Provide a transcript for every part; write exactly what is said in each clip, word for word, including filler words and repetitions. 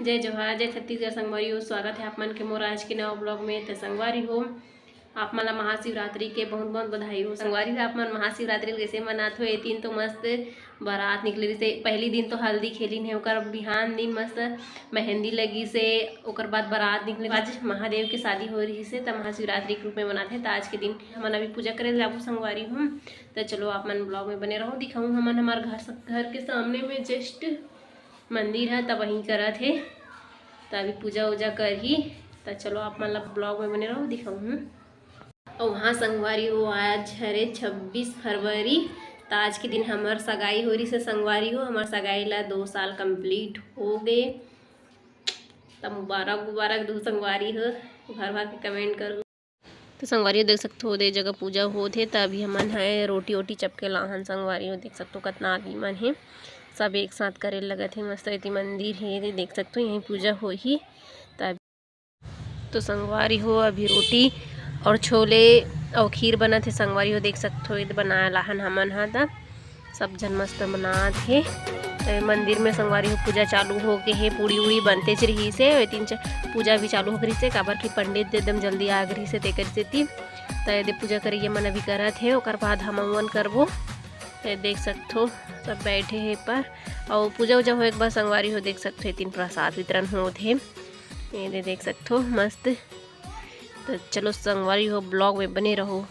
जय जोहार, जय छत्तीसगढ़ संगवारी हो। स्वागत है आप मन के मोर आज के नवा ब्लॉग में। त संगवारी हो, आप मन ला महाशिवरात्रि के बहुत बहुत बधाई हो। संगवारी हो, आप मन महाशिवरात्रि ल कइसे मनात हो? ए दिन तो मस्त बारात निकले रहिसे। पहली दिन तो हल्दी खेलिन हे, ओकर बिहान दिन मस्त मेहंदी लगिसे, ओकर बाद बारात निकले। आज महादेव के शादी हो रहिसे, त महाशिवरात्रि के रूप में मनाथे। त आज के दिन हमन अभी पूजा करे ल जाबो संगवारी हो। त चलो, आप मन ब्लॉग में बने रहो, दिखाऊँ हमन हमार घर, घर के सामने में जस्ट मंदिर है, त वहीं करत हे। त अभी पूजा उजा करही। त चलो, आप मन ला ब्लॉग में बने रहो, दिखाऊँ। अउ हाँ संगवारी हो, आज हरे छब्बीस फरवरी। त आज के दिन हमर सगाई हो रहिसे संगवारी हो। हमर सगाई ला दो साल कंप्लीट हो गए। त मुबारक मुबारक दो संगवारी हो, भर भर के कमेंट करो। तो संगवारी हो, देख सकथो, ओदे जगह पूजा होत हे, त अभी हमन ह रोटी ओटी चपके लाहन। संगवारी हो, देख सकथो, कतना आदमी मन हे, सब एक साथ करे लगत हे। मस्त एती मंदिर हे, एदे देख सकथो, यहीं पूजा होही। त तो संगवारी हो, अभी रोटी और छोले और खीर बनत हे। संगवारी हो, देख सकथो, एदे बनाए लाहन हमन ह, त सब झन मस्त मनात हे। ए, मंदिर में संगवारी हो पूजा चालू हो गे हे, पूड़ी उड़ी बनतेच रहिस हे, ए तीन चार पूजा भी चालू हो गे रहिस हे, काबर कि पंडित एकदम जल्दी आ गे रहिस हे, तेकर सेती। त एदे पूजा करइया मन अभी करत हे, ओकर बाद हमन करबो। त देख सकथो, सब बैठे हे पर, अउ पूजा उजा होए के बाद संगवारी हो देख सकथो, ए तीन प्रसाद वितरण होत हे। एदे देख सकथो, मस्त। त चलो संगवारी हो, ब्लॉग में बने रहो।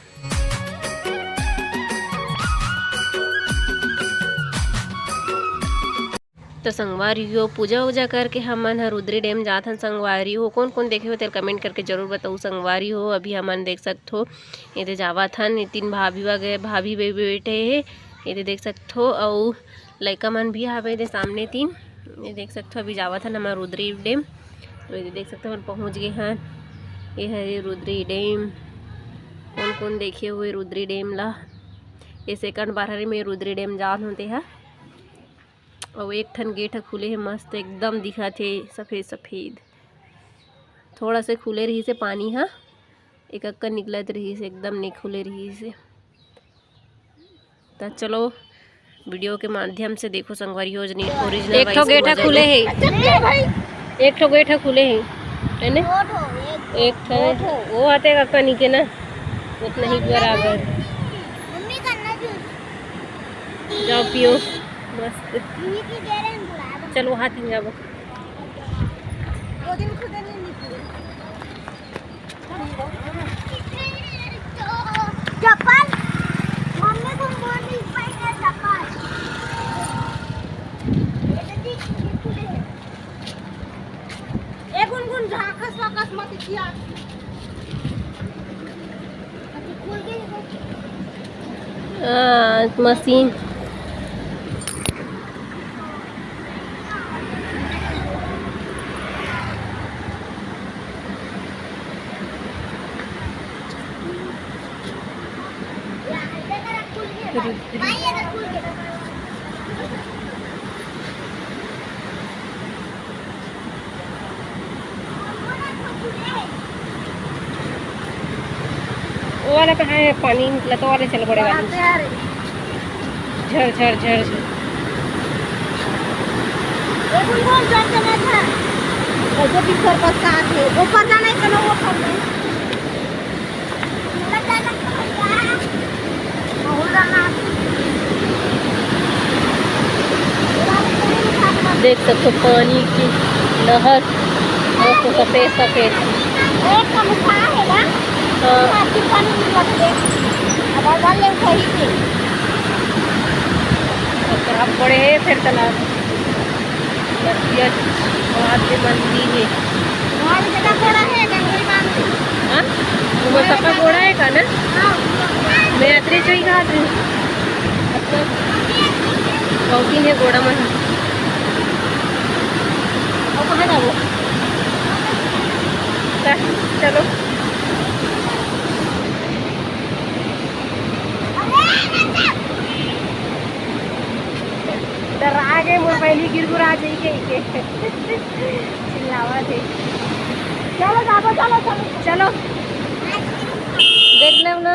त संगवारी हो, पूजा उजा करके हमन ह रुद्री डैम जात हन। संगवारी हो, कोन कोन देखे हो तेला कमेंट करके जरूर बताऊ। संगवारी हो, अभी हमन देख सकथो, एदे जावत हन, ए तीन भाभी वगैरह, भाभी भी बैठे हे, एदे देख सकथो, अउ लइका मन भी हावे एदे सामने तीन। ये देख सकथो, अभी जावत हन हमर रुद्री डैम। तो ये देख सकथो, हमन पहुँच गे हन। ये हरे रुद्री डैम। कोन कोन देखे हुए रुद्री डैम ला? ये सेकंड बार हरे मैं रुद्री डैम जात हों तेहा। अउ एक ठन गेट ह खुले हे, मस्त एकदम दिखत हे, सफेद सफेद। थोड़ा से खुले रहिस हे पानी ह, एक अक्का निकलत रहिस, एकदम नइ खुले रहिस हे। त चलो, वीडियो के माध्यम से देखो संगवारी हो, जनी ओरिजिनल एक ठो गेट ह खुले हे, एक ठो गेट ह खुले हे, है ने? एक ठो, वो आते काका नीचे ना, उतना ही बराबर। जाओ पियो, मस्त। चलो, वहाँ तीन जाबो। चप्पल, मम्मी को बोल दी, पहले चप्पल। ए गुनगुन, झाकस वाकस मत किया। आ, मशीन। वो वाला कहाँ है? पानी निकला तो वाले चल बड़े वाले। झर, झर, झर, झर। वो भी सर का साथ है। ऊपर जाना है, चलो, वो कर दो। देख सकथो पानी के लहर, मस्त सफेद सफेद। हाँ। तालाब बड़े हे, फिर तालाब। बतिया महादेव मंदिर हे। हाँ? वो सबका गोड़ा हे का ना? मैं अतरे जो ही कहा थी। अच्छा। बहुत ही है गोड़ा मन। और कहाँ जाबो? चलो। डरा गे मोर बहिनी, गिरगुरा जाई कहिके चिल्लावत हे। चलो जाबो, चलो, चलो। चलो। देख लेव ना।